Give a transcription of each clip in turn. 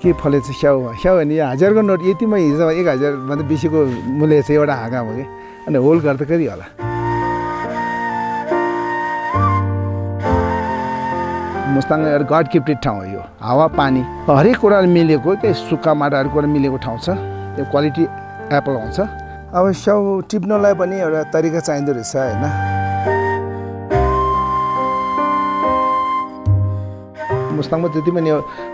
के फलेछ स्याउ भने 1000 को नोट यतिमै हिजो 1000 भन्दा बेसीको मूल्य छ एउटा हाँगा हो कि अनि होल गर्दा कति होला मुस्ताङ एउटा गड गिफ्टेड ठाउँ हो यो हावा पानी हरेक कुरा मिलेको त्यही सुक्खा माटो हरेक कुरा मिलेको ठाउँ छ त्यो क्वालिटी एप्पल हुन्छ अब स्याउ टिप्नलाई पनि एउटा तरिका चाहिँदो रहेछ हैन मुस्ताङमा जति पनि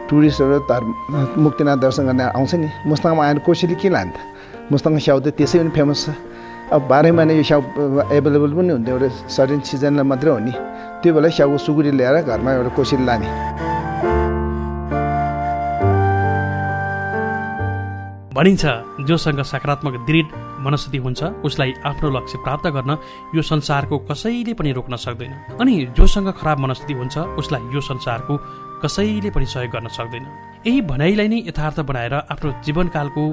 टुरिस्टहरु मुक्तिनाथ दर्शन गर्न आउँछ नि मुस्ताङमा आएर कोसेली के लान्छ मुस्ताङको स्याउ त त्यसै पनि फेमस छ अब 12 महिना यो स्याउ एभेलेबल पनि हुन्छ एउटा सर्टेन सिजनमा मात्रै हो नि त्यो बेला स्याउको सुकुटी ल्याएर घरमा एउटा कोसेली लाने भनिन्छ जोसँग सकारात्मक दृढ मनस्थिति हुन्छ उसलाई आफ्नो लक्ष्य प्राप्त गर्न यो संसारको कसैले पनि रोक्न सक्दैन अनि जोसँग खराब मनस्थिति हुन्छ उसलाई यो संसारको कसैले पनि सहयोग गर्न सक्दैन यही भनाइलाई नै यथार्थ बनाएर आफ्नो जीवनकालको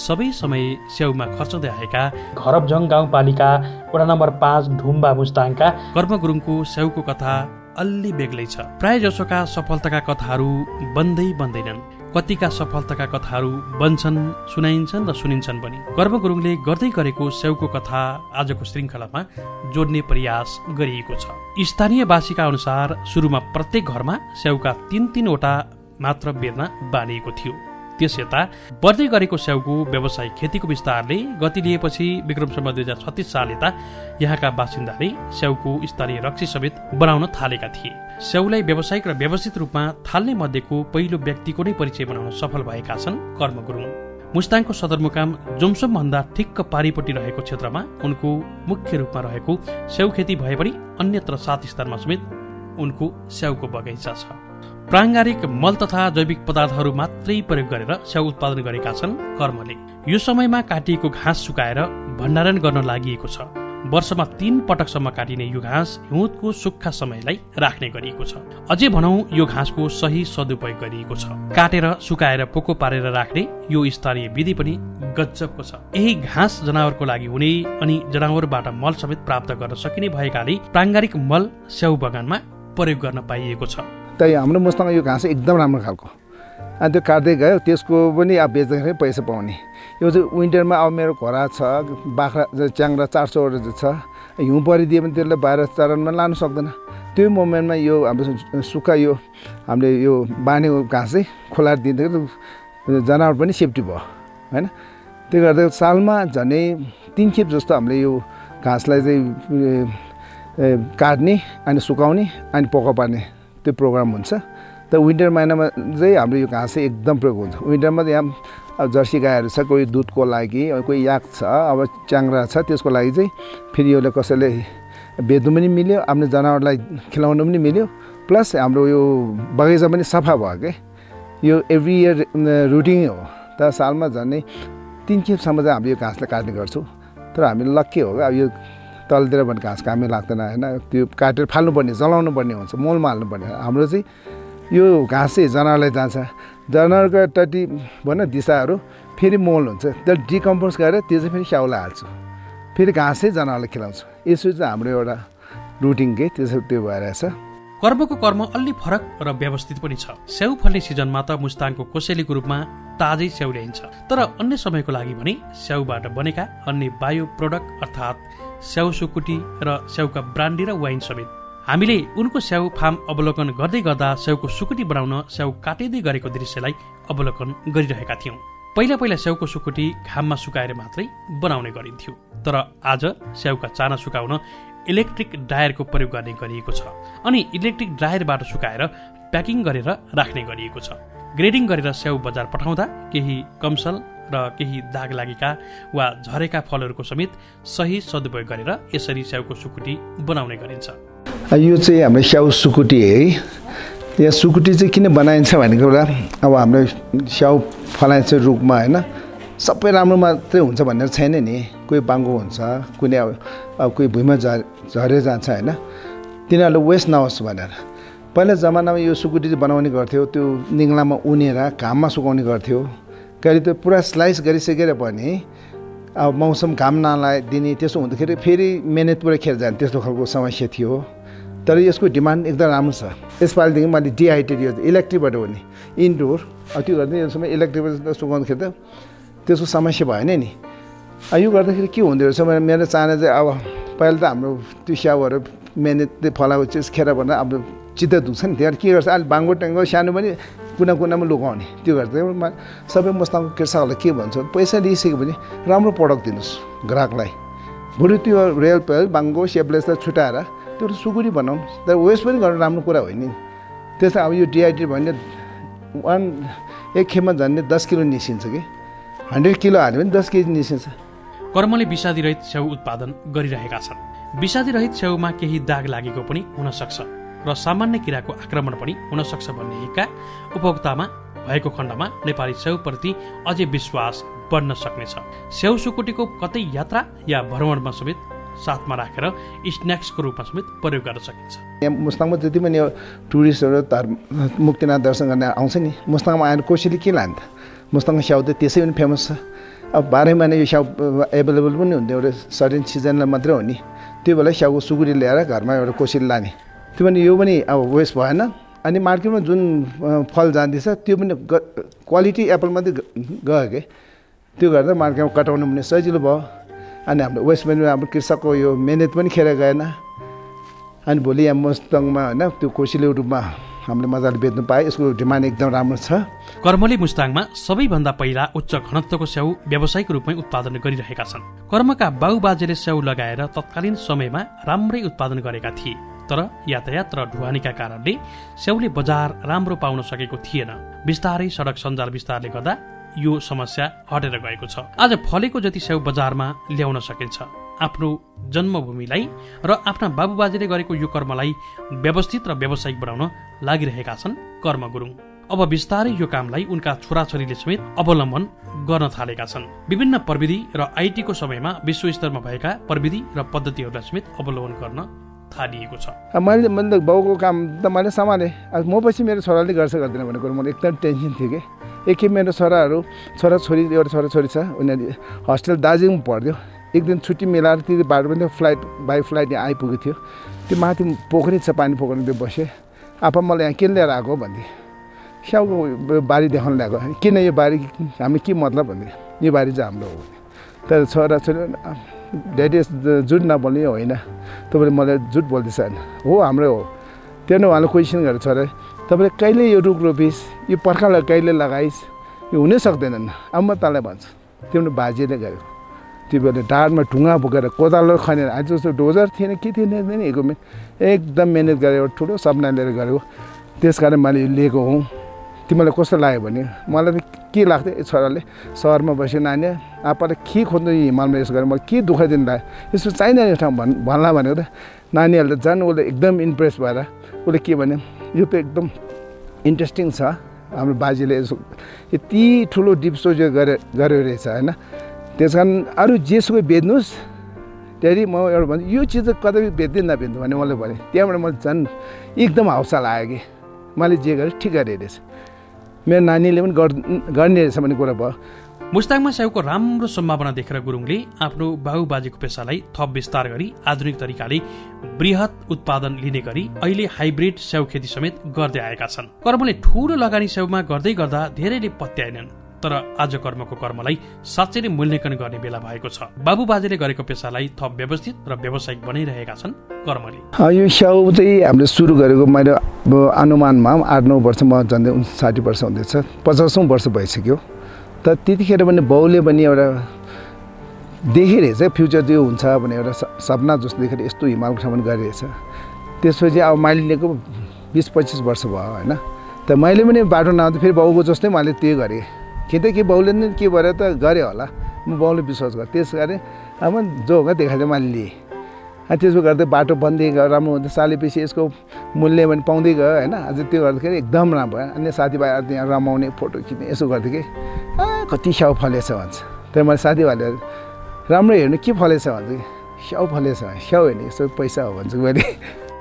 सबै समय स्याउमा खर्चाउँदै आएका घरबजङ गाउँपालिका वडा नम्बर 5 ढुम्बा मुस्ताङका कर्म गुरुङको स्याउको कथा अलि बेग्लै छ प्राय जसोका सफलताका कथाहरू बन्दैनन् कतिका सफलताका कथाहरू बन्छन् सुनाइन्छन् र सुनिन्छन् पनि कर्म गुरुङले गर्दै गरेको स्याउको कथा आजको श्रृङ्खलामा जोड्ने प्रयास गरिएको छ स्थानीयवासीका अनुसार सुरुमा प्रत्येक घरमा स्याउका 3-3 वटा मात्र बेर्ना बानिएको थियो त्यस यता बढ्दै गरेको स्याउको व्यावसायिक खेतीको विस्तारले गति लिएपछि विक्रमसम्म 2036 साल यता यहाँका बासिन्दाले स्याउको स्थानीय रक्सी समेत बनाउन थालेका थिए स्याउलाई व्यावसायिक र व्यवस्थित रूपमा थाल्ने मध्येको पहिलो व्यक्तिको नै परिचय बनाउन सफल भएका छन् कर्म गुरुङ मुस्ताङको सदरमुकाम जोमसोम भन्दा ठिक्क पारिपट्टि रहेको क्षेत्रमा उनको मुख्य रूपमा रहेको स्याउ खेती भए पनि अन्यत्र 7 स्थानमा समेत उनको स्याउको बगैँचा छ प्राङ्गारिक मल तथा जैविक पदार्थहरू मात्रै प्रयोग गरेर स्याउ उत्पादन गरेका छन् कर्मले यो समयमा काटिएको घाँस सुकाएर भण्डारण गर्न लागि छ वर्षमा 3 पटकसम्म काटिने यो घाँस हिउँदको सुक्खा समयलाई राख्ने गरिएको छ अझै भनौं यो घाँसको सही सदुपयोग गरिएको छ काटेर सुकाएर पोको पारेर राख्ने यो स्थानीय विधि पनि गजबको छ यही घाँस जनावरको लागि हुने अनि जनावरबाट मल समेत प्राप्त गर्न सकिने भएकाले प्राङ्गारिक मल स्याउ बगानमा प्रयोग गर्न पाइएको छ त्यही हाम्रो मुस्ताङमा यो घाँस एकदम राम्रो खालको अनि त्यो काट्दै गयो त्यसको पनि अब बेच्दाखेरि पैसा पाउने यो चाहिँ विन्टरमा अब मेरो घोडा छ बाख्रा च्याङ्रा 400 वटा छ हिउँ परिदियो भने त्यसले बाहिर चरनमा लानु सक्दैन त्यो मोमेन्टमा यो हाम्रो सुक्खा यो हामीले यो बानेको घाँस चाहिँ खोलाएर दिँदाखेरि जनावर पनि सेफ्टी भयो हैन त्यो गर्दा सालमा झनै 3 खेप जस्तो हामीले यो घाँसलाई चाहिँ काट्ने अनि सुकाउने अनि पोको पार्ने त्यो प्रोग्राम हुन्छ त विन्टर महिनामा चाहिँ हाम्रो यो घाँस चाहिँ एकदम प्रयोग हुन्छ विन्टरमा यहाँ जर्सी गाईहरू छ कोही दुधको लागि कोही याक छ अब च्याङ्रा छ त्यसको लागि चाहिँ फेरि योले कसैले बेच्नु पनि मिल्यो आफ्नो जनावरलाई खिलाउनु पनि मिल्यो प्लस हाम्रो यो बगैँचा पनि सफा भयो के यो एभ्री इयर रुटिन हो त सालमा झन्डै 3 खेपसम्म चाहिँ हामीले यो घाँसलाई काट्ने गर्छौँ तर हामी लक्की हो अब यो तलतिर भने घाँस कामै लाग्दैन हैन त्यो काटेर फाल्नुपर्ने जलाउनु पर्ने हुन्छ मोलमा हाल्नुपर्ने हाम्रो चाहिँ यो घाँस चाहिँ जनावरलाई जान्छ जनावरको टट्टी भन दिशाहरू फेरि मोल हुन्छ त्यो डिकम्पोज गरेर त्यो चाहिँ फेरि स्याउलाई हाल्छु फेरि घाँस चाहिँ जनावरलाई खिलाउँछु यसो चाहिँ हाम्रो एउटा रुटिन के त्यो भइरहेछ कर्मको कर्म अलि फरक र व्यवस्थित पनि छ स्याउ फल्ने सिजनमा त मुस्ताङको कोसेलीको रूपमा ताजै स्याउ ल्याइन्छ तर अन्य समयको लागि भने स्याउबाट बनेका अन्य बायो प्रोडक्ट अर्थात् स्याउ सुकुटी र स्याउका ब्रान्डी र वाइन समेत हामीले उनको स्याउ फार्म अवलोकन गर्दै गर्दा स्याउको सुकुटी बनाउन स्याउ काटिँदै गरेको दृश्यलाई अवलोकन गरिरहेका थियौं पहिला स्याउको सुकुटी घाममा सुकाएर मात्रै बनाउने गरिन्थ्यो तर आज स्याउका चाना सुकाउन इलेक्ट्रिक ड्रायरको प्रयोग गर्ने गरिएको छ अनि इलेक्ट्रिक ड्रायरबाट सुकाएर प्याकिङ गरेर राख्ने गरिएको छ ग्रेडिङ गरेर स्याउ बजार पठाउँदा केही कमसल र केही दाग लागेका वा झरेका फलहरूको समेत सही सदुपयोग गरेर यसरी स्याउको सुकुटी बनाउने गरिन्छ यो चाहिँ हाम्रो स्याउ सुकुटी है यहाँ सुकुटी चाहिँ किन बनाइन्छ भनेको कुरा अब हाम्रो स्याउ फलाइन्छ रुखमा हैन सबै राम्रो मात्रै हुन्छ भनेर छैन नि कोही बाङ्गो हुन्छ कुनै अब कोही भुइँमा झरेर जान्छ हैन तिनीहरूले वेस्ट नहोस् भनेर पहिला जमानामा यो सुकुटी बनाउने गर्थ्यो त्यो निङ्लामा उनेर घाममा सुकाउने गर्थ्यो कहिले त्यो पुरा स्लाइस गरिसकेर पनि अब मौसम घाम नलाइ दिने त्यसो हुँदाखेरि फेरि मेहनत पुरा खेर जाने त्यस्तो खालको समस्या थियो तर यसको डिमान्ड एकदम राम्रो छ। यसपालिदेखि मैले डिहाइटेड यो इलेक्ट्रिकबाट हो नि इन्डोर त्यो गर्दा यो समय इलेक्ट्रिकबाट सुकाउँदाखेरि त त्यसको समस्या भएन नि। यो गर्दाखेरि के हुँदो रहेछ मेरो चाहना चाहिँ अब पहिला त हाम्रो त्यो स्याउहरू मेहनतले फलाएको चिज खेर भन्दा अब चित्त दुख्छ नि। त्यहाँ के गर्छ अहिले बाङ्गो ट्याङ्गो सानो पनि कुना कुनामा लुकाउने त्यो गर्दा सबै मुस्ताङको कृषकहरूलाई के भन्छ पैसा लिइसक्यो भने राम्रो प्रडक्ट दिनुहोस् ग्राहकलाई। बरु त्यो रेल पेल बाङ्गो सेपलेसलाई छुट्याएर त्यो सुकुरी बनाउँ तर वेस्ट पनि गर्नु राम्रो कुरा होइन नि। त्यसमा अब यो डिहाइड्रेट भने एक खेपमा झन्डै 10 किलो निस्किन्छ कि 100 किलो हाल्यो भने 10 केजी निस्किन्छ। कर्मले विषादीरहित स्याउ उत्पादन गरिरहेका छन्। विषादीरहित स्याउमा केही दाग लागेको पनि हुन सक्छ र सामान्य किराको आक्रमण पनि हुन सक्छ भन्ने हिक्का उपभोक्तामा भएको खण्डमा नेपाली स्याउप्रति अझै विश्वास बढ्न सक्नेछ। स्याउ सुकुटीको कतै यात्रा या भ्रमणमा समेत साथमा राखेर स्न्याक्सको रूपमा समेत प्रयोग गर्न सकिन्छ। यहाँ मुस्ताङमा जति पनि टुरिस्टहरू मुक्तिनाथ दर्शन गर्ने आउँछ नि मुस्ताङमा आएर कोसेली के लान्छ मुस्ताङको स्याउ त त्यसै पनि फेमस छ। अब 12 महिना यो स्याउ एभाइलेबल पनि हुन्थ्यो एउटा सर्टेन सिजनमा मात्रै हो नि। त्यो बेला स्याउको सुकुरी ल्याएर घरमा एउटा कोसेली लाने त्यो पनि यो पनि अब वेस्ट भएन। अनि मार्केटमा जुन फल जाँदैछ त्यो पनि क्वालिटी एप्पल मात्रै गयो कि त्यो गर्दा मार्केटमा कटाउनु पनि सजिलो भयो। अनि हाम्रो वेस्ट बेङ्गलमा हाम्रो कृषकको यो मेहनत पनि खेर गएन। अनि भोलि यहाँ मुस्ताङमा होइन त्यो कोसेली रूपमा हामीले मजाले बेच्नु पाए यसको डिमान्ड एकदम राम्रो छ। कर्मले मुस्ताङमा सबैभन्दा पहिला उच्च घनत्वको स्याउ व्यावसायिक रूपमै उत्पादन गरिरहेका छन्। कर्मका बाबुबाजेले स्याउ लगाएर तत्कालीन समयमा राम्रै उत्पादन गरेका थिए तर यातायात र ढुवानीका कारणले स्याउले बजार राम्रो पाउन सकेको थिएन। बिस्तारै सडक सञ्जाल विस्तारले गर्दा यो समस्या हटेर गएको छ। आज फलेको जति स्याउ बजारमा ल्याउन सकिन्छ। आफ्नो जन्मभूमिलाई र आफ्ना बाबुबाजेले गरेको यो कर्मलाई व्यवस्थित र व्यावसायिक बनाउन लागिरहेका छन् कर्म गुरुङ। अब बिस्तारै यो कामलाई उनका छोराछोरीले समेत अवलम्बन गर्न थालेका छन्। विभिन्न प्रविधि र आइटीको समयमा विश्वस्तरमा भएका प्रविधि र पद्धतिहरूलाई समेत अवलम्बन गर्न थालिएको छ। मैले बाउको काम त मैले सम्हालेँ। अब म पछि मेरो छोराले गर्छ गर्दैन भन्ने कुरो मलाई एकदम टेन्सन थियो कि एकखेप मेरो छोराछोरी एउटा छोराछोरी छ उनीहरू हस्टेल दार्जिलिङ पढ्थ्यो। एक दिन छुट्टी मिलाएर त्यो बाटो पनि बाई फ्लाइट यहाँ आइपुगेको थियो। त्यो माथि पोखरी छ पानी पोखरी त्यो बसेँ। आफा मलाई यहाँ किन लिएर आएको भन्थे स्याउको बारी देखाउन ल्याएको। किन यो बारी हामी के मतलब भन्थे यो बारी चाहिँ हाम्रो हो। तर छोराछोरी ड्याडी जुट नबोल्ने होइन तपाईँले मलाई जुट बोल्दैछ हो हाम्रो हो। त्यो नै उहाँले क्वेसन गरेर छोरा तपाईँले कहिले यो रुख रोपिस् यो पर्खालाई कहिले लगाइस् यो हुनै सक्दैनन्। अब म तँलाई भन्छु तिम्रो बाजेले गरेको त्यो बेला ढाडमा ढुङ्गा बोकेर कोदालो खनेर आज जस्तो डोजर थिएन के थिएन एकदम मिहिनेत गरेर एउटा ठुलो सपना लिएर गरेको। त्यस कारण मैले लिएको हुँ। तिमीलाई कस्तो लाग्यो भने मलाई त के लाग्थ्यो छोराले सहरमा बस्यो नानी आपाले के खोज्नु हिमालमा यसो गरेर मलाई के दुःख दिनु लाग्यो यसो चाहिँदैन ठाउँ भन्ला भनेको त नानीहरूले झन् उसले एकदम इम्प्रेस भएर उसले के भने यो त एकदम इन्ट्रेस्टिङ छ हाम्रो बाजेले यसो यति ठुलो डिप्सो गर्यो रहेछ होइन। त्यस कारण अरू जेसुकै बेच्नुहोस् त्यहाँदेखि म एउटा भन्छु यो चिज त कतै बेच्दै नबेच्नु भने मलाई भने त्यहाँबाट मलाई झन् एकदम हौसला लाग्यो कि मैले जे गरेँ ठिक गरेँ रहेछ मेरो नानीले पनि गर्ने रहेछ भन्ने कुरा भयो। मुस्ताङमा स्याउको राम्रो सम्भावना देखेर गुरुङले आफ्नो बाबुबाजेको पेसालाई थप विस्तार गरी आधुनिक तरिकाले बृहत उत्पादन लिने गरी अहिले हाइब्रिड स्याउ खेती समेत गर्दै आएका छन्। कर्मले ठूलो लगानी स्याउमा गर्दै गर्दा धेरैले पत्याएनन् तर आज कर्मलाई साँच्चै नै मूल्याङ्कन गर्ने बेला भएको छ। बाबुबाजेले गरेको पेसालाई थप व्यवस्थित र व्यावसायिक बनाइरहेका छन् कर्मले। यो स्याउ चाहिँ हामीले सुरु गरेको मैले अनुमानमा 8-9 वर्ष म झन्डै 60 वर्ष हुँदैछ 50औं वर्ष भइसक्यो। त त्यतिखेर पनि बाउले पनि एउटा देखिरहेछ फ्युचर त्यो हुन्छ भने एउटा सपना जस्तो देखेर यस्तो हिमालको ठाउँमा गरिरहेछ। त्यसपछि अब मैले लिएको 20-25 वर्ष भयो होइन। त मैले पनि बाटो नआउँदा फेरि बाउको जस्तै मैले त्यही गरेँ कि बाउले नै के भएर त गरेँ होला म बाउले विश्वास गरेँ। त्यस कारण अब जो होगा देखाएर मैले लिएँ। अनि त्यसो गर्दै बाटो बन्दै गयो राम्रो हुँदै सालेपछि यसको मूल्य पनि पाउँदै गयो होइन। अझ त्यो गर्दाखेरि एकदम राम्रो भयो। अनि साथीभाइहरू त्यहाँ रमाउने फोटो खिच्ने यसो गर्थेँ कि कति स्याउ फलेछ भन्छ। त्यहाँ मैले साथीभाइले राम्रो हेर्नु के फलेछ भन्छ कि स्याउ फलेछ स्याउ हेर्ने यसो पैसा हो भन्छु मैले।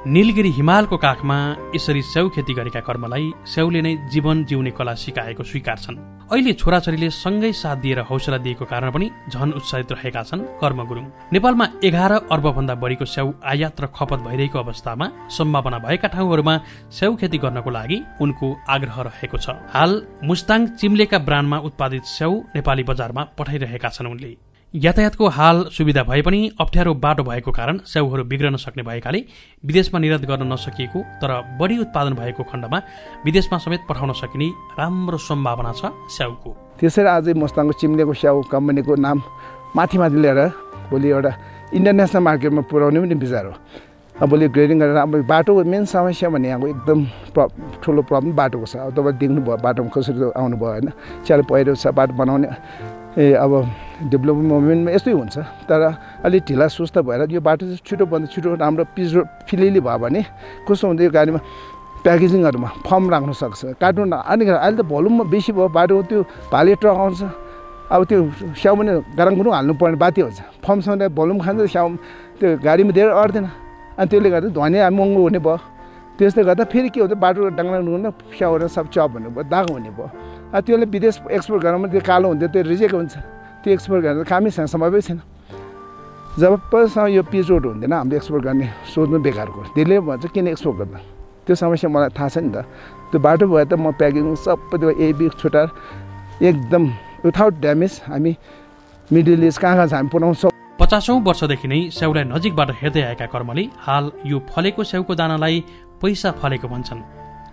नीलगिरी हिमालको काखमा यसरी स्याउ खेती गरेका कर्मलाई स्याउले नै जीवन जिउने कला सिकाएको स्वीकार्छन्। अहिले छोराछोरीले सँगै साथ दिएर हौसला दिएको कारण पनि झन उत्साहित रहेका छन् कर्म गुरुङ। नेपालमा 11 अर्बभन्दा बढीको स्याउ आयात र खपत भइरहेको अवस्थामा सम्भावना भएका ठाउँहरूमा स्याउ खेती गर्नको लागि उनको आग्रह रहेको छ। हाल मुस्ताङ चिम्लेका ब्रान्डमा उत्पादित स्याउ नेपाली बजारमा पठाइरहेका छन् उनले। यातायातको हाल सुविधा भए पनि अप्ठ्यारो बाटो भएको कारण स्याउहरू बिग्रन सक्ने भएकाले विदेशमा निर्यात गर्न नसकिएको तर बढी उत्पादन भएको खण्डमा विदेशमा समेत पठाउन सकिने राम्रो सम्भावना छ स्याउको। त्यसरी अझै मुस्ताङको चिम्लेको स्याउ कम्पनीको नाम माथि लिएर भोलि एउटा इन्टरनेसनल मार्केटमा पुर्याउने पनि विचार हो। अब भोलि ग्रेडिङ गरेर अब बाटोको मेन समस्या भने यहाँको एकदम ठुलो प्रब्लम बाटोको छ। अब तपाईँ देख्नुभयो बाटोमा कसरी आउनुभयो होइन, च्याल पहिरो छ बाटो बनाउने। अब डेभलपमेन्ट मुभमेन्टमा यस्तै हुन्छ तर अलिक ढिला सुस्त भएर यो बाटो चाहिँ छिटोभन्दा छिटो राम्रो पिच फिलिली भयो भने कस्तो हुन्छ यो गाडीमा प्याकेजिङहरूमा फर्म राख्न सक्छ। कार्टुन अनि अहिले त भोल्युममा बेसी भयो बाटो त्यो भाले ट्रक आउँछ। अब त्यो स्याउ पनि गराङगुरुङ हाल्नुपर्ने बाध्य हुन्छ। फर्मसँग भोल्युम खान्छ स्याउ त्यो गाडीमा धेरै अट्दैन अनि त्यसले गर्दा धुवानी महँगो हुने भयो। त्यसले गर्दा फेरि के हुन्छ बाटो डाङ्गाङ स्याउहरू सब चप हुने भयो दाग हुने भयो। त्यसले विदेश एक्सपोर्ट गर्न त्यो कालो हुन्थ्यो त्यो रिजेक्ट हुन्छ। त्यो एक्सपोर्ट गर्न कामैसँग सम्भवै छैन। जबसम्म यो पिच रोड हुँदैन हामीले एक्सपोर्ट गर्ने सोच्नु बेकारको। त्यसले भन्छ किन एक्सपोर्ट गर्दा त्यो समस्या मलाई थाहा छ नि त। त्यो बाटो भयो त म प्याकिङ सबै त्यो एबी छुटाएर एकदम विथाउट ड्यामेज हामी मिडल इस्ट कहाँ छ हामी पुऱ्याउँछौँ। 50औं वर्षदेखि नै स्याउलाई नजिकबाट हेर्दै आएका कर्मले हाल यो फलेको स्याउको दानालाई पैसा फलेको भन्छन्।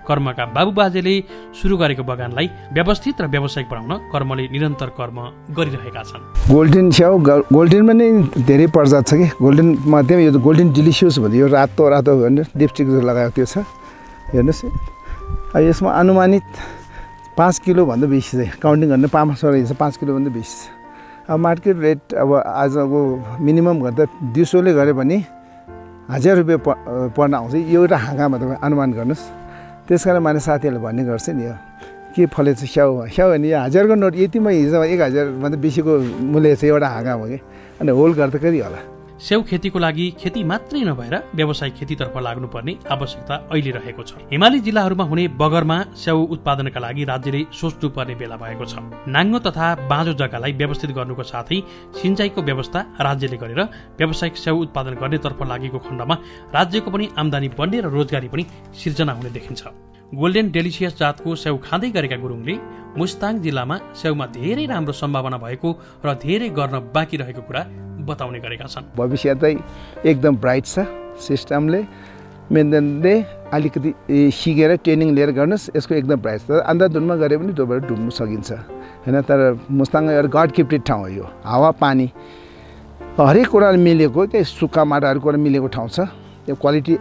कर्मका बाबुबाजेले सुरु गरेको बगानलाई व्यवस्थित र व्यावसायिक बनाउन कर्मले निरन्तर कर्म गरिरहेका छन्। गोल्डन स्याउ गोल्डनमा नै धेरै प्रजात छ कि गोल्डन मध्येमा यो गोल्डन डिलिसियस भन्छ। यो रातो रातो भनेर लिपस्टिक लगाएको त्यो छ हेर्नुहोस्। यसमा अनुमानित 5 किलोभन्दा बेसी चाहिँ काउन्टिङ गर्न 5 किलोभन्दा बेसी छ। अब मार्केट रेट अब आजको मिनिमम गर्दा 200ले गऱ्यो भने 1000 रुपियाँ पर्न आउँछ एउटा हाँगामा। तपाईँ अनुमान गर्नुहोस्। त्यस कारण मैले साथीहरूले भन्ने गर्छ नि यो के फलेछ स्याउ भने यो 1000को नोट यतिमा हिजो 1000भन्दा बेसीको मूल्य छ एउटा हाँगामा कि अनि होल गर्दा कति होला। स्याउ खेतीको लागि खेती मात्रै नभएर व्यावसायिक खेतीतर्फ लाग्नुपर्ने आवश्यकता अहिले रहेको छ। हिमाली जिल्लाहरूमा हुने बगरमा स्याउ उत्पादनका लागि राज्यले सोच्नुपर्ने बेला भएको छ। नाङ्गो तथा बाँझो जग्गालाई व्यवस्थित गर्नुको साथै सिँचाइको व्यवस्था राज्यले गरेर व्यावसायिक स्याउ उत्पादन गर्नेतर्फ लागेको खण्डमा राज्यको पनि आम्दानी बढ्ने र रोजगारी पनि सिर्जना हुने देखिन्छ। गोल्डन डेलिसियस जातको स्याउ खाँदै गरेका गुरुङले मुस्ताङ जिल्लामा स्याउमा धेरै राम्रो सम्भावना भएको र धेरै गर्न बाँकी रहेको कुरा बताउने गरेका छन्। भविष्य चाहिँ एकदम ब्राइट छ। सिस्टमले मेन्टेनले अलिकति सिकेर ट्रेनिङ लिएर गर्नुहोस् यसको एकदम ब्राइट छ। अन्धाधुनमा गरे पनि त्योबाट डुब्नु सकिन्छ होइन। तर मुस्ताङ एउटा गड गिफ्टेड ठाउँ हो यो। हावा पानी हरेक कुरा मिलेको के सुक्खा माटाहरू कुरा मिलेको ठाउँ छ। यो क्वालिटी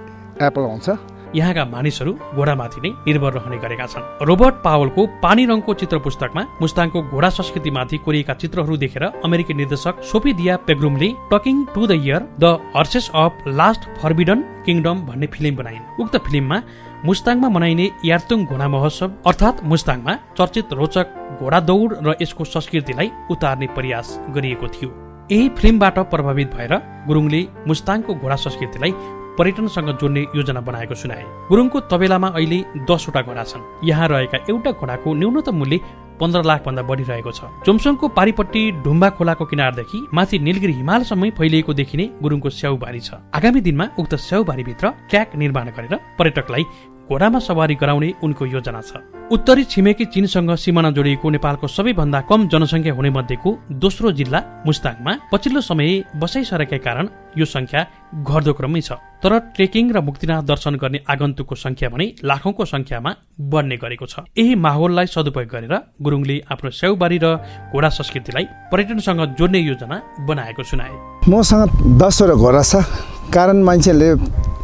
एप्पल आउँछ। यहाँका मानिसहरू घोडामाथि नै निर्भर रहने गरेका छन्। रोबर्ट पावलको पानी रङको चित्र पुस्तकमा मुस्ताङको घोडा संस्कृतिमाथि कोरिएका चित्रहरू देखेर अमेरिकी निर्देशक सोफिया पेग्रुमले talking to the year the horses of last forbidden kingdom भन्ने फिल्म बनाइन्। उक्त फिल्ममा मुस्ताङमा मनाइने यार्तुङ घोडा महोत्सव अर्थात् मुस्ताङमा चर्चित रोचक घोडा दौड र यसको संस्कृतिलाई उतार्ने प्रयास गरिएको थियो। यही फिल्मबाट प्रभावित भएर गुरुङले मुस्ताङको घोडा संस्कृतिलाई पर्यटनसँग जोड्ने योजना बनाएको सुनाए। गुरुङको तबेलामा अहिले 10वटा घोडा छन्। यहाँ रहेका एउटा घोडाको न्यूनतम मूल्य 15 लाख भन्दा बढी रहेको छ। जोमसोङको पारिपट्टि ढुम्बा खोलाको किनारदेखि माथि नीलगिरी हिमालसम्मै फैलिएको देखिने गुरुङको स्याउबारी छ। आगामी दिनमा उक्त स्याउबारीभित्र ट्र्याक निर्माण गरेर पर्यटकलाई घोडामा सवारी गराउने उनको योजना छ। उत्तरी छिमेकी चीनसँग सिमाना जोडिएको नेपालको सबैभन्दा कम जनसङ्ख्या हुने मध्येको दोस्रो जिल्ला मुस्ताङमा पछिल्लो समय बसाइ सरेका कारण यो संख्या घट्दो क्रममै छ। तर ट्रेकिङ र मुक्तिनाथ दर्शन गर्ने आगन्तुकको संख्या भने लाखौंको संख्यामा बढ्ने गरेको छ। यही माहौललाई सदुपयोग गरेर गुरुङले आफ्नो स्याउबारी र घोडा संस्कृतिलाई पर्यटनसँग जोड्ने योजना बनाएको सुनाए। मसँग 10वटा घोडा छ। कारण मान्छेले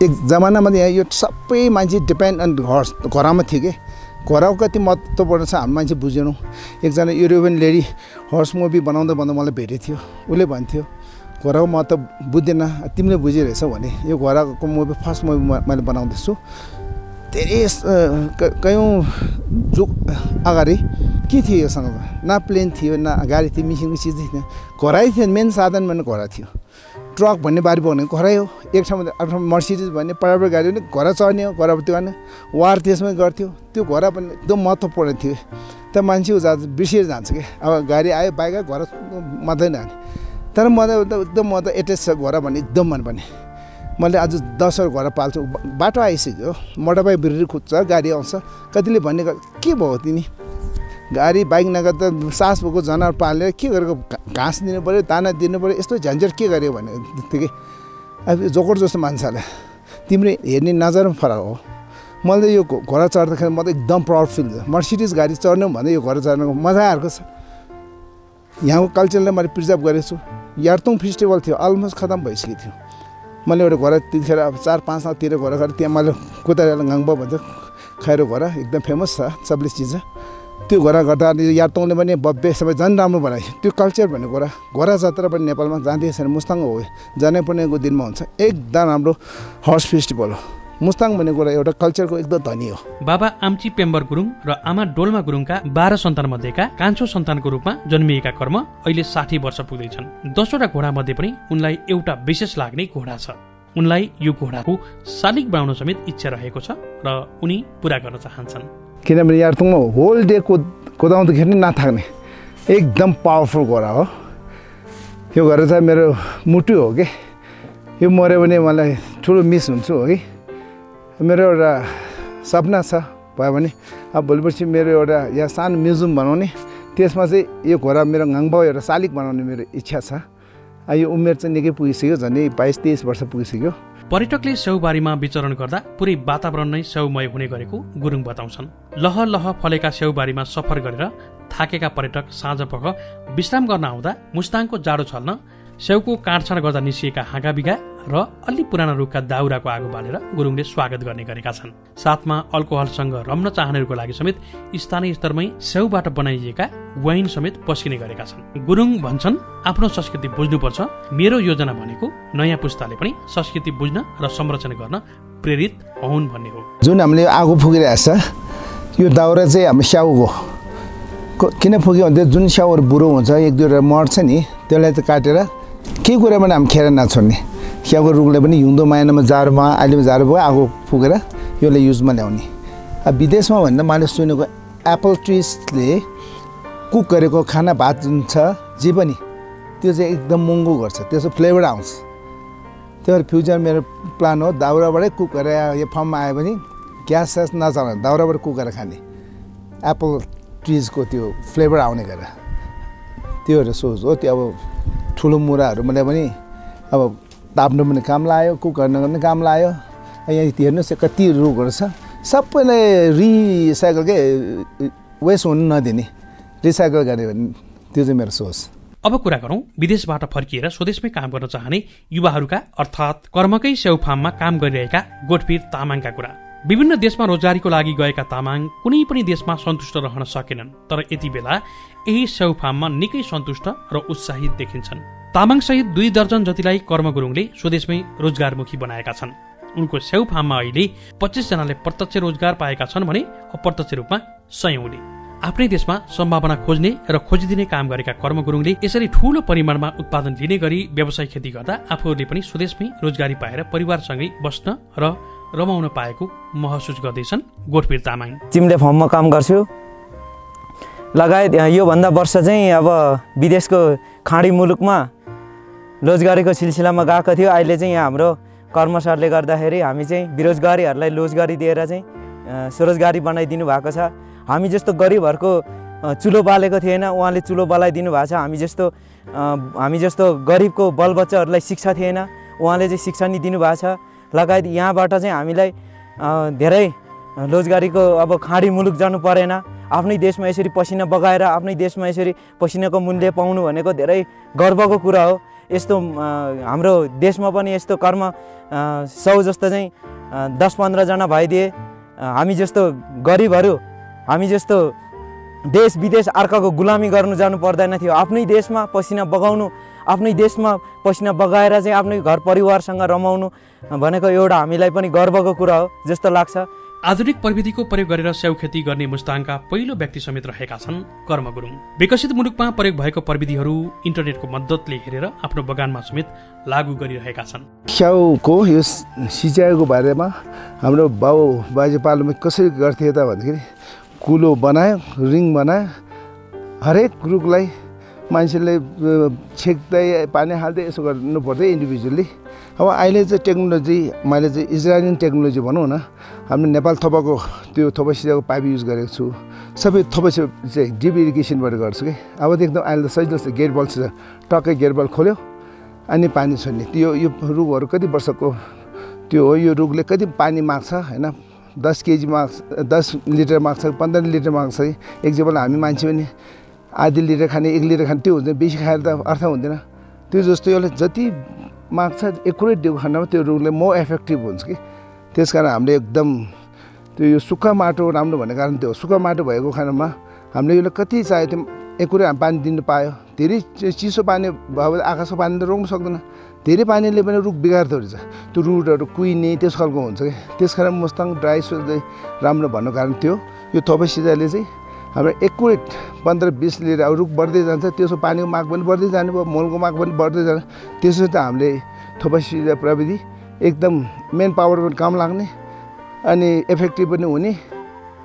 एक जमानामा यो सबै मान्छे डिपेन्ड अन घोडामा थियो कि घोडाको कति महत्त्वपूर्ण छ हाम्रो मान्छे बुझेनौँ। एकजना युरोपियन लेडी हर्स मुभी बनाउँदा मलाई भेटेको थियो। उसले भन्थ्यो घोडाको महत्त्व बुझ्दैन तिमीले बुझिरहेछौ भने यो घोडाको मुभी फर्स्ट मुभी मैले बनाउँदैछु। धेरै कयौँ जुग अगाडि के थियो योसँग न प्लेन थियो न गाडी थियो मिसिनको चिज थियो घोडै थियो मेन साधन भने घोडा थियो। ट्रक भन्ने बारी भने घरै हो, एक ठाउँमा आफ्नो मर्सिडिज भन्ने प्राइभेट गाडी पनि घर चढ्ने हो, घर त्यो गर्ने वार त्यसमै गर्थ्यो। त्यो घर पनि एकदम महत्त्वपूर्ण थियो। त मान्छे बिर्सिएर जान्छ कि अब गाडी आयो बाइक आयो घर मात्रै नहाने। तर मलाई एकदम म त एटेच छ घर भन्ने एकदम मनपर्ने। मैले आज 10 घर पाल्छु, बाटो आइसक्यो, मोटरबाइक बिरुरी खुज्छ, गाडी आउँछ, कतिले भन्ने के भयो तिमी गाडी बाइक नगर्दा सास भएको जनावर पालेर के गरेको, घाँस दिनु पऱ्यो, दाना दिनु पऱ्यो, यस्तो झन्झट के गर्यो भने थियो कि अब जोकर जस्तो मान्छेलाई तिम्रो हेर्ने नजरमा फरक हो। मैले यो घोडा चढ्दाखेरि म त एकदम प्राउड फिल गर्छु। मर्सिडिज गाडी चढ्नु भन्दा यो घोडा चढ्नुको मजा आएको छ। यहाँको कल्चरलाई मैले प्रिजर्भ गरेको छु। यार्तुङ फेस्टिभल थियो, अलमोस्ट खतम भइसकेको थियो। मैले एउटा घोडा त्यतिखेर अब 4-5 सालतिर घोडा गरेर त्यहाँ मैले कुदाएर गाङ्बा भन्छ खैरो घोडा एकदम फेमस छ, सबले चिन्छ। त्यो घोडा गर्दा यार्तुङले पनि भव्य सबै झन् राम्रो बनायो। त्यो कल्चर भन्ने घोडा जात्रा पनि नेपालमा जाँदैछ। मुस्ताङ हो जानै पर्नेको दिनमा हुन्छ। एकदम राम्रो हर्स फेस्टिभल हो। मुस्ताङ भन्ने कुरा एउटा कल्चरको एकदम धनी हो। बाबा आम्ची पेम्बर गुरुङ र आमा डोल्मा गुरुङका 12 सन्तान मध्येका कान्छो सन्तानको रूपमा जन्मिएका कर्म अहिले 60 वर्ष पुग्दैछन्। 10 वटा घोडा मध्ये पनि उनलाई एउटा विशेष लाग्ने घोडा छ। उनलाई यो घोडाको शालिग बनाउन समेत इच्छा रहेको छ र उनी पूरा गर्न चाहन्छन्। किनभने यार्तुङमा होल डे कुदाउँदाखेरि नि नथाक्ने एकदम पावरफुल घोडा हो। यो घोडा चाहिँ मेरो मुटु हो कि यो मऱ्यो भने मलाई ठुलो मिस हुन्छु हो कि। मेरो एउटा सपना छ भयो भने अब भोलिपर्सि मेरो एउटा यहाँ सानो म्युजियम बनाउने, त्यसमा चाहिँ यो घोडा मेरो गाङ्बा एउटा शालिग बनाउने मेरो इच्छा छ। यो उमेर चाहिँ निकै पुगिसक्यो, झन्डै 22-23 वर्ष पुगिसक्यो। पर्यटकले स्याउबारीमा विचरण गर्दा पुरै वातावरण नै स्याउमय हुने गरेको गुरुङ बताउँछन्। लह लह फलेका स्याउबारीमा सफर गरेर थाकेका पर्यटक साँझपख विश्राम गर्न आउँदा मुस्ताङको जाडो छल्न स्याउको काँडछाँड गर्दा निस्किएका हाँगाबिगा र अलि पुराना रुखका दाउराको आगो बालेर गुरुङले स्वागत गर्ने गरेका छन्। साथमा अल्कोहलसँग रम्न चाहनेहरूको लागि समेत स्थानीय स्तरमै स्याउबाट बनाइएका वाइन समेत पस्किने गरेका छन्। गुरुङ भन्छन्, आफ्नो संस्कृति बुझ्नुपर्छ। मेरो योजना भनेको नयाँ पुस्ताले पनि संस्कृति बुझ्न र संरक्षण गर्न प्रेरित हुन् भन्ने हो। जुन हामीले आगो फुकिरहेको छ यो दाउरा चाहिँ हाम्रो स्याउको किन फुक्यो भने जुन स्याउहरू बुढो हुन्छ, 1-2 मर्छ नि, त्यसलाई चाहिँ काटेर केही कुरा पनि हामी खेर नछोड्ने। स्याउको रुखले पनि हिउँदो महिनामा जाडोमा अहिले जाडो भयो आगो फुकेर यसलाई युजमा ल्याउने। अब विदेशमा भन्दा मैले सुनेको एप्पल ट्रिजले कुक गरेको खाना भात जुन छ जे पनि त्यो चाहिँ एकदम महँगो गर्छ, त्यसको फ्लेभर आउँछ। त्यो भएर फ्युचर मेरो प्लान हो दाउराबाटै कुक गरेर यो फर्ममा आयो भने ग्यास स्यास नचलाउने, दाउराबाट कुक गरेर खाने, एप्पल ट्रिजको त्यो फ्लेभर आउने गरेर। त्योहरू सोच हो। त्यो अब ठुलो मुराहरू मलाई पनि अब ताप्नु पनि काम लाग्यो, कुक गर्न पनि काम लाग्यो। यहाँ हेर्नुहोस् कति रुखहरू छ, सबैलाई रिसाइकल के वेस्ट हुनु नदिने, रिसाइकल गऱ्यो भने त्यो चाहिँ मेरो सोच। अब कुरा गरौँ विदेशबाट फर्किएर स्वदेशमै काम गर्न चाहने युवाहरूका अर्थात् कर्मकै स्याउ फार्ममा काम गरिरहेका गोठवीर तामाङका कुरा। विभिन्न देशमा रोजगारीको लागि गएका तामाङ कुनै पनि देशमा सन्तुष्ट रहन सकेनन्, तर यति बेला यही स्याउ फार्ममा निकै सन्तुष्ट र उत्साहित देखिन्छन्। तामाङ सहित 2 दर्जन जतिलाई कर्म गुरुङले स्वदेशमै रोजगारमुखी बनाएका छन्। उनको स्याउ फार्ममा अहिले 25 जनाले प्रत्यक्ष रोजगार पाएका छन् भने अप्रत्यक्ष रूपमा 100औंले। आफ्नै देशमा सम्भावना खोज्ने र खोजिदिने काम गरेका कर्म गुरुङले यसरी ठूलो परिमाणमा उत्पादन लिने गरी व्यवसाय खेती गर्दा आफूहरूले पनि स्वदेशमै रोजगारी पाएर परिवारसँगै बस्न र रमाउन पाएको महसुस गर्दैछन् गोठवीर तामाङ। चिम्ले फर्ममा काम गर्छु लगायत योभन्दा वर्ष चाहिँ अब विदेशको खाडी मुलुकमा रोजगारीको सिलसिलामा गएको थियो। अहिले चाहिँ यहाँ हाम्रो कर्मचारीले गर्दाखेरि हामी चाहिँ बेरोजगारीहरूलाई रोजगारी दिएर चाहिँ स्वरोजगारी बनाइदिनु भएको छ। हामी जस्तो गरिबहरूको चुलो बालेको थिएन, उहाँले चुलो बलाइदिनु भएको छ। हामी जस्तो गरिबको बालबच्चाहरूलाई शिक्षा थिएन, उहाँले चाहिँ शिक्षा नि दिनुभएको छ। लगायत यहाँबाट चाहिँ हामीलाई धेरै रोजगारीको अब खाडी मुलुक जानु परेन। आफ्नै देशमा यसरी पसिना बगाएर आफ्नै देशमा यसरी पसिनाको मूल्य पाउनु भनेको धेरै गर्वको कुरा हो। यस्तो हाम्रो देशमा पनि यस्तो कर्म 100 जस्तो चाहिँ 10-15 जना भइदिए हामी जस्तो गरिबहरू, हामी जस्तो देश विदेश अर्काको गुलामी गर्नु जानु पर्दैन थियो। आफ्नै देशमा पसिना बगाउनु, आफ्नै देशमा पसिना बगाएर चाहिँ आफ्नै घर परिवारसँग रमाउनु भनेको एउटा हामीलाई पनि गर्वको कुरा हो जस्तो लाग्छ। आधुनिक प्रविधिको प्रयोग गरेर स्याउ खेती गर्ने मुस्ताङका पहिलो व्यक्ति समेत रहेका छन् कर्म गुरुङ। विकसित मुलुकमा प्रयोग भएको प्रविधिहरू इन्टरनेटको मद्दतले हेरेर आफ्नो बगानमा समेत लागू गरिरहेका छन्। स्याउको यो सिँचाइको बारेमा हाम्रो बाजेपालोमा कसरी गर्थे त भन्दाखेरि कुलो बनायो, रिङ बनायो, हरेक रुखलाई मान्छेले छेक्दै पानी हाल्दै यसो गर्नु पर्थ्यो इन्डिभिजुअली। अब अहिले चाहिँ टेक्नोलोजी मैले चाहिँ इजरायली टेक्नोलोजी भनौँ न, हामीले नेपाल थोपाको त्यो थोपा सिँचाइको पाइप युज गरेको छु। सबै थोपा चाहिँ ड्रिप इरिगेसनबाट गर्छु कि। अब एकदम अहिले त सजिलो छ, गेट बल छ, टक्कै गेट बल खोल्यो अनि पानी छोड्ने। यो रुखहरू कति वर्षको त्यो हो, यो रुखले कति पानी माग्छ होइन, 10 केजी माग्छ, 10 लिटर माग्छ, 15 लिटर माग्छ। एक्जाम्पल हामी मान्छे पनि आधी लिटर खाने, 1 लिटर खाने, त्यो हुन्छ। बेसी खाएर त अर्थ हुँदैन। त्यो जस्तो यसले जति माग्छ एकुरेट दिएको खण्डमा त्यो रुखले मोर इफेक्टिभ हुन्छ कि। त्यस कारण हामीले एकदम त्यो यो सुक्खा माटो राम्रो भन्ने कारण त्यो सुक्खा माटो भएको खण्डमा हामीले यसले कति चाहियो त्यो एकुरेट पानी दिनु पायो। धेरै चिसो पानी भयो भने आकाशको पानी त रोक्नु सक्दैन, धेरै पानीले पनि रुख बिगार्दो रहेछ, त्यो रुटहरू कुहिने त्यस खालको हुन्छ कि। त्यस कारण मुस्ताङ ड्राई सोइल चाहिँ राम्रो भन्नु कारण त्यो यो थोपा सिँचाइले चाहिँ हाम्रो एकुरेट 15-20 लिटर अब रुख बढ्दै जान्छ, त्यसको पानीको माग पनि बढ्दै जाने भयो, मलको माग पनि बढ्दै जान्छ। त्यसो त हामीले थोपा सिँचाइ प्रविधि एकदम मेन पावर पनि कम लाग्ने अनि इफेक्टिभ पनि हुने,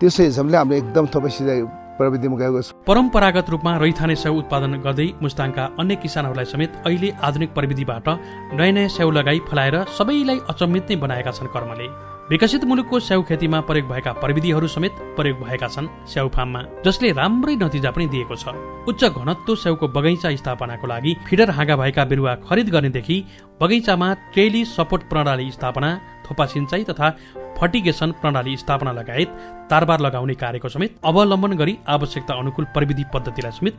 त्यसै हिसाबले हामीले एकदम थोपा सिँचाइ प्रविधिमा गएको छ। परम्परागत रूपमा रैथाने स्याउ उत्पादन गर्दै मुस्ताङका अन्य किसानहरूलाई समेत अहिले आधुनिक प्रविधिबाट नयाँ नयाँ स्याउ लगाई फलाएर सबैलाई अचम्मित नै बनाएका छन् कर्मले। विकसित मुलुकको स्याउ खेतीमा प्रयोग भएका प्रविधिहरू समेत प्रयोग भएका छन् स्याउ फार्ममा, जसले राम्रै नतिजा पनि दिएको छ। उच्च घनत्व स्याउको बगैँचा स्थापनाको लागि फिडर हाँगा भएका बिरुवा खरिद गर्नेदेखि बगैँचामा ट्रेली सपोर्ट प्रणाली स्थापना, थोपा सिँचाइ तथा फर्टिगेसन प्रणाली स्थापना लगायत तारबार लगाउने कार्यको समेत अवलम्बन गरी आवश्यकता अनुकूल प्रविधि पद्धतिलाई समेत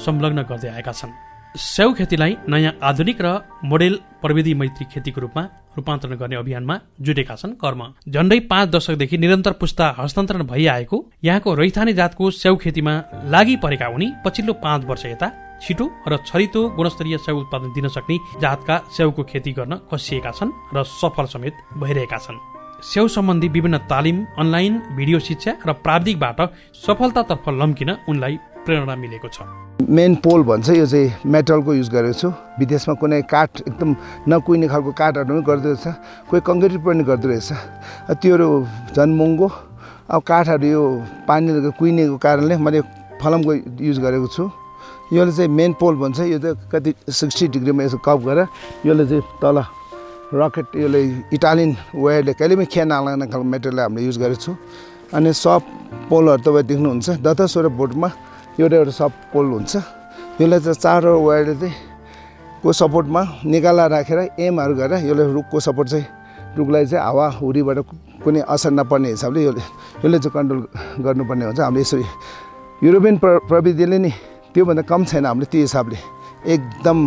संलग्न गर्दै आएका छन्। स्याउ खेतीलाई नयाँ आधुनिक र मोडेल प्रविधि मैत्री खेतीको रूपमा रूपान्तरण गर्ने अभियानमा जुटेका छन् कर्म। झण्डै 5 दशकदेखि निरन्तर पुस्ता हस्तान्तरण भइआएको यहाँको रैथाने जातको स्याउ खेतीमा लागि परेका उनी पछिल्लो 5 वर्ष यता छिटो र छरितो गुणस्तरीय स्याउ उत्पादन दिन सक्ने जातका स्याउको खेती गर्न कसिएका छन् र सफल समेत भइरहेका छन्। स्याउ सम्बन्धी विभिन्न तालिम, अनलाइन भिडियो शिक्षा र प्राविधिकबाट सफलतातर्फ लम्किन उनलाई प्रेरणा मिलेको छ। मेन पोल भन्छ, यो चाहिँ मेटलको युज गरेको छु। विदेशमा कुनै काठ एकदम नकुहिने खालको काठहरू पनि गर्दो रहेछ, कोही कङ्क्रिट पनि गर्दो रहेछ, त्योहरू झन् महँगो। अब काठहरू यो पानीले कुहिनेको कारणले मैले फलामको युज गरेको छु। यसले चाहिँ मेन पोल भन्छ, यो चाहिँ कति 60 डिग्रीमा यसो कप गरेर यसले चाहिँ तल रकेट, यसले इटालियन वायरले कहिले पनि खेर नलाग्ने खालको मेटेरियल हामीले युज गरेको छु। अनि सब पोलहरू तपाईँ देख्नुहुन्छ 10-12 बोटमा एउटा सब पोल हुन्छ। यसलाई चाहिँ 4 वायरले चाहिँ को सपोर्टमा निकाला राखेर एमहरू गरेर यसले रुखको सपोर्ट चाहिँ रुखलाई चाहिँ हावा हुरीबाट कुनै असर नपर्ने हिसाबले यसले चाहिँ कन्ट्रोल गर्नुपर्ने हुन्छ। हामीले यसरी युरोपियन प्रविधिले नि त्योभन्दा कम छैन, हामीले त्यो हिसाबले एकदम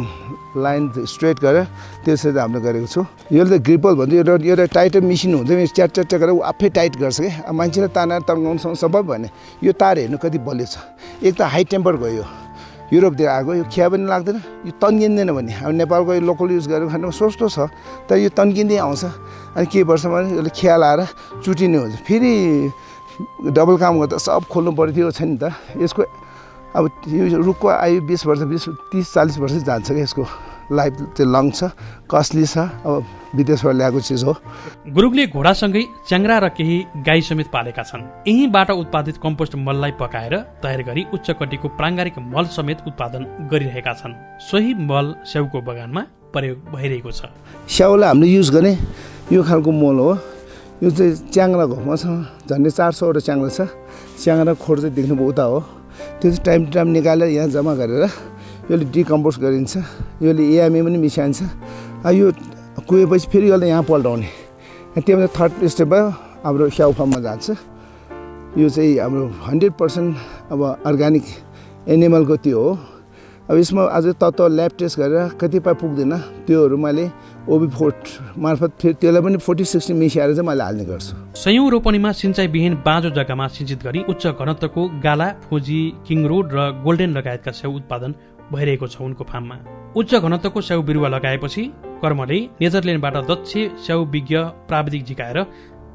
लाइन स्ट्रेट गरेर त्यसरी हामीले गरेको छु। यो त ग्रिपल भन्छ, एउटा टाइटर मेसिन हुन्छ, च्याट गरेर आफै टाइट गर्छ कि। मान्छेले तानेर तन्काउनुसँग सबै भने यो तार हेर्नु कति बलियो छ। एक त हाई टेम्पर गयो, युरोपतिर आएको, यो खिया पनि लाग्दैन, यो तन्किँदैन भने। अब नेपालको यो लोकल युज गरेको खानु सस्तो छ, तर यो तन्किँदै आउँछ। अनि के वर्षमा यसले खिया लाएर चुटिने हुन्छ, फेरि डबल काम गर्दा सब खोल्नु पर्थ्यो छ नि त। यसको अब यो रुखको आयु 20 वर्ष 30-40 वर्ष जान्छ कि। यसको लाइफ चाहिँ लङ छ, कस्टली छ, अब विदेशबाट ल्याएको चिज हो। गुरुङले घोडासँगै च्याङ्रा र केही गाई समेत पालेका छन्। यहीँबाट उत्पादित कम्पोस्ट मललाई पकाएर तयार गरी उच्च कटीको प्राङ्गारिक मल समेत उत्पादन गरिरहेका छन्। सोही मल स्याउको बगानमा प्रयोग भइरहेको छ। स्याउलाई हामीले युज गर्ने यो खालको मल हो। यो चाहिँ च्याङ्राको मसँग झन्डै 400वटा च्याङ्रा छ। च्याङ्रा खोर चाहिँ देख्नुभयो उता हो, त्यो चाहिँ टाइम टु टाइम निकालेर यहाँ जम्मा गरेर यसले डिकम्पोज गरिन्छ। यसले एएमए पनि मिसाइन्छ। यो कुहेपछि फेरि यसले यहाँ पल्टाउने। त्योभन्दा थर्ड स्टेप भयो हाम्रो स्याउ फार्ममा जान्छ। यो चाहिँ हाम्रो 100% अब अर्ग्यानिक एनिमलको त्यो हो। अब यसमा अझै तत्त्व ल्याब टेस्ट गरेर कतिपय पुग्दैन, त्योहरू मैले ओबी4 मार्फत फेरि त्यसलाई पनि 40-60 मिसाएर चाहिँ मैले हाल्ने गर्छु। सयौं रोपनीमा सिँचाइविहीन बाँझो जग्गामा सिंचित गरी उच्च घनत्वको गाला, फौजी, किङ रोड र गोल्डेन लगायतका स्याउ उत्पादन भइरहेको छ उनको फार्ममा। उच्च घनत्वको स्याउ बिरुवा लगाएपछि कर्मले नेदरल्यान्डबाट दक्ष स्याउ विज्ञ प्राविधिक झिकाएर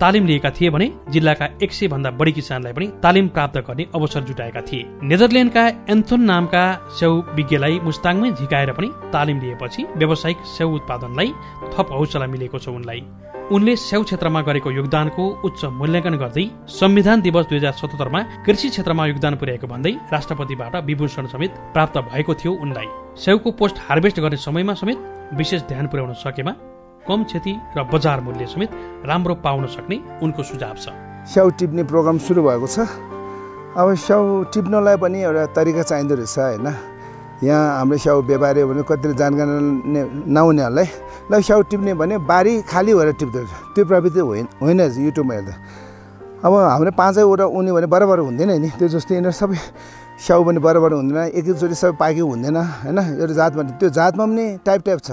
तालिम लिएका थिए भने जिल्लाका 100 भन्दा बढी किसानलाई पनि तालिम प्राप्त गर्ने अवसर जुटाएका थिए। नेदरल्यान्डका एन्थोन नामका स्याउ विज्ञलाई मुस्ताङमै झिकाएर पनि तालिम लिएपछि व्यावसायिक स्याउ उत्पादनलाई थप हौसला मिलेको छ उनलाई। उनले स्याउ क्षेत्रमा गरेको योगदानको उच्च मूल्याङ्कन गर्दै संविधान दिवस 2077 मा कृषि क्षेत्रमा योगदान पुर्याएको भन्दै राष्ट्रपतिबाट विभूषण समेत प्राप्त भएको थियो उनलाई। स्याउको पोस्ट हार्भेस्ट गर्ने समयमा समेत विशेष ध्यान पुर्याउन सकेमा कम क्षति र बजार मूल्य समेत राम्रो पाउन सक्ने उनको सुझाव छ। स्याउ टिप्ने प्रोग्राम सुरु भएको छ। अब स्याउ टिप्नलाई पनि एउटा तरिका चाहिँदो रहेछ होइन। यहाँ हाम्रो स्याउ व्यापारी भने कतिले जानकारी नहुनेहरूलाई ल स्याउ टिप्ने भने बारी खाली भएर टिप्दो रहेछ। त्यो प्रविधि होइन युट्युबमा हेर्दा। अब हाम्रो 5वटा उनी भने बराबर हुँदैन नि, त्यो जस्तो यिनीहरू सबै स्याउ पनि बराबर हुँदैन, एकैचोटि सबै पाकेको हुँदैन होइन। एउटा जातमा त्यो जातमा पनि टाइप छ।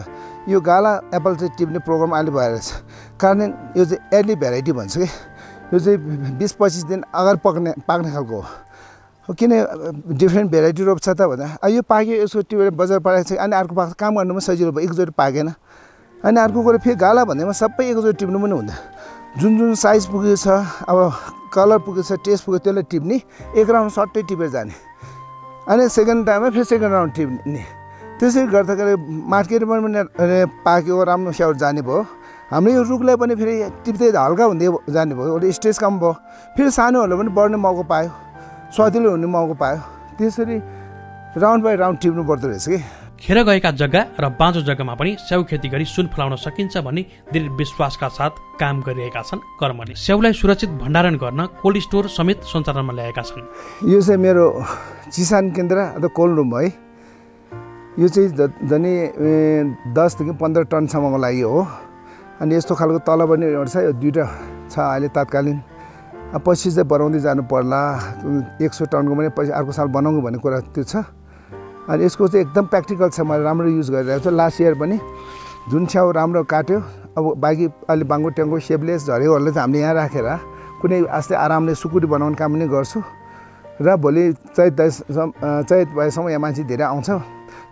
यो गाला एप्पल चाहिँ टिप्ने प्रोग्राम अहिले भएर छ। कारण यो चाहिँ एर्ली भेराइटी भन्छ कि यो चाहिँ 20-25 दिन अगाडि पाक्ने खालको हो। किन डिफ्रेन्ट भेराइटी रोप्छ त भन्दा यो पाक्यो यसको टिपेर बजार पठाएको छ अनि अर्को पाक्छ, काम गर्नु पनि सजिलो भयो, एकचोटि पाकेन। अनि अर्को कुरो फेरि गाला भन्दैमा सबै एकचोटि टिप्नु पनि हुँदैन। जुन जुन साइज पुगेको छ, अब कलर पुगेको छ, टेस्ट पुगेको त्यसलाई टिप्ने, एक राउन्ड सट्टै टिपेर जाने अनि सेकेन्ड टाइममा फेरि सेकेन्ड राउन्ड टिप्ने। त्यसरी गर्दाखेरि मार्केटमा पनि पाक्यो राम्रो स्याउ जाने भयो। हाम्रो यो रुखलाई पनि फेरि टिप्दै हल्का हुँदै जाने भयो, एउटा स्टेज कम भयो। फेरि सानोहरूले पनि बढ्ने मौका पायो, स्वादिलो हुने मौका पायो। त्यसरी राउन्ड बाई राउन्ड टिप्नु पर्दो रहेछ कि। खेर गएका जग्गा र बाँझो जग्गामा पनि स्याउ खेती गरी सुन फलाउन सकिन्छ भन्ने दृढ विश्वासका साथ काम गरिरहेका छन् कर्मले। स्याउलाई सुरक्षित भण्डारण गर्न कोल्ड स्टोर समेत सञ्चालनमा ल्याएका छन्। यो चाहिँ मेरो चिसान केन्द्र अथवा कोल्ड रुम है। यो चाहिँ झन् 10 देखि 15 टनसम्मको लागि हो। अनि यस्तो खालको तल पनि एउटा छ, यो 2टा छ अहिले तात्कालीन। अब पछि चाहिँ बनाउँदै जानु पर्ला, 100 टनको पनि पछि अर्को साल बनाउनु भन्ने कुरा त्यो छ। अनि यसको चाहिँ एकदम प्र्याक्टिकल छ, मैले राम्रो युज गरिरहेको छु। लास्ट इयर पनि जुन छ्याउ राम्रो काट्यो, अब बाँकी अहिले बाङ्गो ट्याङ्गो सेपलेस झरेकोहरूले चाहिँ हामीले यहाँ राखेर कुनै आस्ते आरामले सुकुटी बनाउने काम पनि गर्छु। र भोलि चैत भएसम्म यहाँ मान्छे धेरै आउँछ,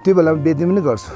त्यो बेलामा बेच्ने पनि गर्छु।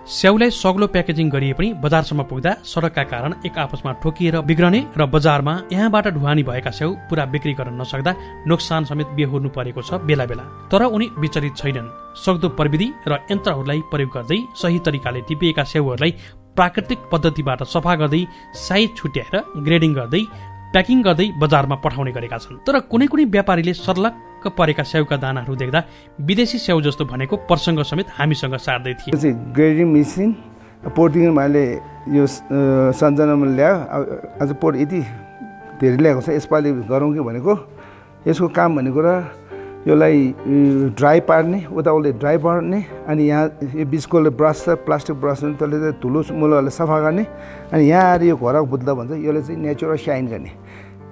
स्याउलाई सग्लो प्याकेजिङ गरिए पनि बजारसम्म पुग्दा सडकका कारण एक आपसमा ठोकिएर बिग्रने र बजारमा यहाँबाट ढुवानी भएका स्याउ पुरा बिक्री गर्न नसक्दा नोक्सान समेत बेहोर्नु परेको छ बेला बेला। तर उनी विचलित छैनन्। सक्दो प्रविधि र यन्त्रहरूलाई प्रयोग गर्दै सही तरिकाले टिपिएका स्याउहरूलाई प्राकृतिक पद्धतिबाट सफा गर्दै साइज छुट्याएर ग्रेडिङ गर्दै प्याकिङ गर्दै बजारमा पठाउने गरेका छन्। तर कुनै कुनै व्यापारीले सर्लक्क परेका स्याउका दानाहरू देख्दा विदेशी स्याउ जस्तो भनेको प्रसङ्ग समेत हामीसँग सार्दै थिए। ग्रेडिङ मेसिन पोर्टिङ मैले यो सञ्चालनमा ल्यायो। आज पोर्ट यति धेरै ल्याएको छ, यसपालि गरौँ कि भनेको। यसको काम भनेको र यसलाई ड्राई पार्ने, उताउले ड्राई पार्ने, अनि यहाँ यो बिचकोले ब्रस छ, प्लास्टिक ब्रस हुन्छ, त्यसले चाहिँ धुलो मुलोहरूले सफा गर्ने। अनि यहाँ आएर यो घरको बुद्ध भन्छ, यसले चाहिँ नेचुरल साइन गर्ने।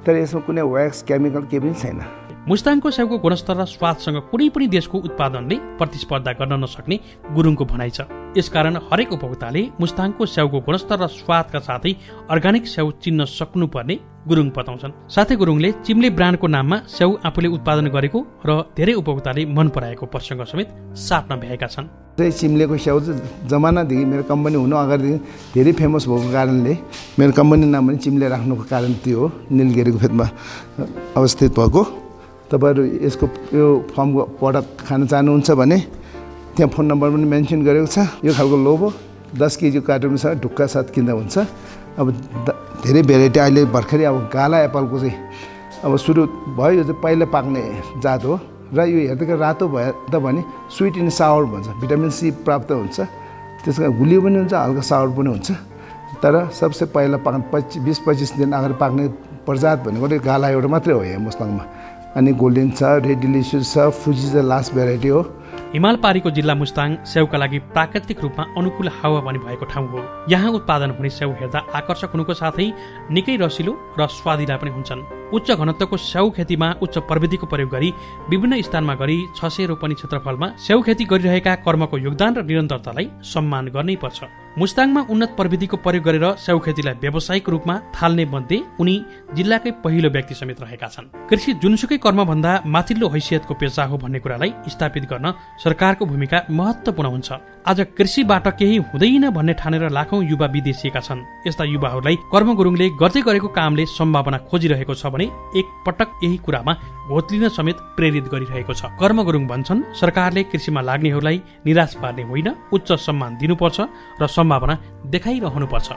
तर यसमा कुनै व्याक्स केमिकल केही पनि छैन। मुस्ताङको स्याउको गुणस्तर र स्वादसँग कुनै पनि देशको उत्पादनले प्रतिस्पर्धा गर्न नसक्ने गुरुङको भनाइ छ। यसकारण हरेक उपभोक्ताले मुस्ताङको स्याउको गुणस्तर र स्वादका साथै अर्ग्यानिक स्याउ चिन्न सक्नुपर्ने गुरुङ बताउँछन्। साथै गुरुङले चिम्ले ब्रान्डको नाममा स्याउ आफूले उत्पादन गरेको र धेरै उपभोक्ताले मन पराएको प्रसङ्ग समेत साट्न भ्याएका छन्। चिम्लेको स्याउ चाहिँ जमानादेखि मेरो कम्पनी हुनु अगाडिदेखि धेरै फेमस भएको कारणले मेरो कम्पनी नाम पनि चिम्ले राख्नुको कारण त्यो हो। निलगिरीको फेदमा अवस्थित भएको। तपाईँहरू यसको यो फर्मको प्रडक्ट खान चाहनुहुन्छ भने त्यहाँ फोन नम्बर पनि मेन्सन गरेको छ। यो खालको लोगो 10 केजी कार्टुन छ, ढुक्का साथ किन्दा हुन्छ। अब धेरै भेराइटी अहिले भर्खरै अब गाला एप्पलको चाहिँ अब सुरु भयो। यो चाहिँ पहिला पाक्ने जात हो र यो हेर्दाखेरि रातो भयो त भने स्विट एन्ड सावर भन्छ, भिटामिन सी प्राप्त हुन्छ। त्यसको गुलियो पनि हुन्छ, हल्का सावर पनि हुन्छ। तर सबसे पहिला पाक्ने 20-25 दिन अगाडि पाक्ने प्रजात भनेको गाला एउटा मात्रै हो यहाँ मुस्ताङमा। अनि गोल्डन छ, रेड डिलिसियस छ, फुजी चाहिँ लास्ट भेराइटी हो। हिमालपारीको जिल्ला मुस्ताङ स्याउका लागि प्राकृतिक रूपमा अनुकूल हावापानी भएको ठाउँ हो। यहाँ उत्पादन हुने स्याउ हेर्दा आकर्षक हुनुको साथै निकै रसिलो र स्वादिला पनि हुन्छन्। उच्च घनत्वको स्याउ खेतीमा उच्च प्रविधिको प्रयोग गरी विभिन्न स्थानमा गरी 600 रोपनी क्षेत्रफलमा स्याउ खेती गरिरहेका कर्मको योगदान र निरन्तरतालाई सम्मान गर्नै पर्छ। मुस्ताङमा उन्नत प्रविधिको प्रयोग गरेर स्याउ खेतीलाई व्यावसायिक रूपमा थाल्ने मध्ये उनी जिल्लाकै पहिलो व्यक्ति समेत रहेका छन्। कृषि जुनसुकै कर्मभन्दा माथिल्लो हैसियतको पेशा हो भन्ने कुरालाई स्थापित गर्न सरकारको भूमिका महत्त्वपूर्ण हुन्छ। आज कृषिबाट केही हुँदैन भन्ने ठानेर लाखौं युवा विदेशिएका छन्। यस्ता युवाहरूलाई कर्म गुरुङले गर्दै गरेको कामले सम्भावना खोजिरहेको छ भने एक पटक यही कुरामा घोत्लिन समेत प्रेरित गरिरहेको छ। कर्म गुरुङ भन्छन्, सरकारले कृषिमा लाग्नेहरूलाई निराश पार्ने होइन, उच्च सम्मान दिनुपर्छ र सम्भावना देखाइरहनुपर्छ।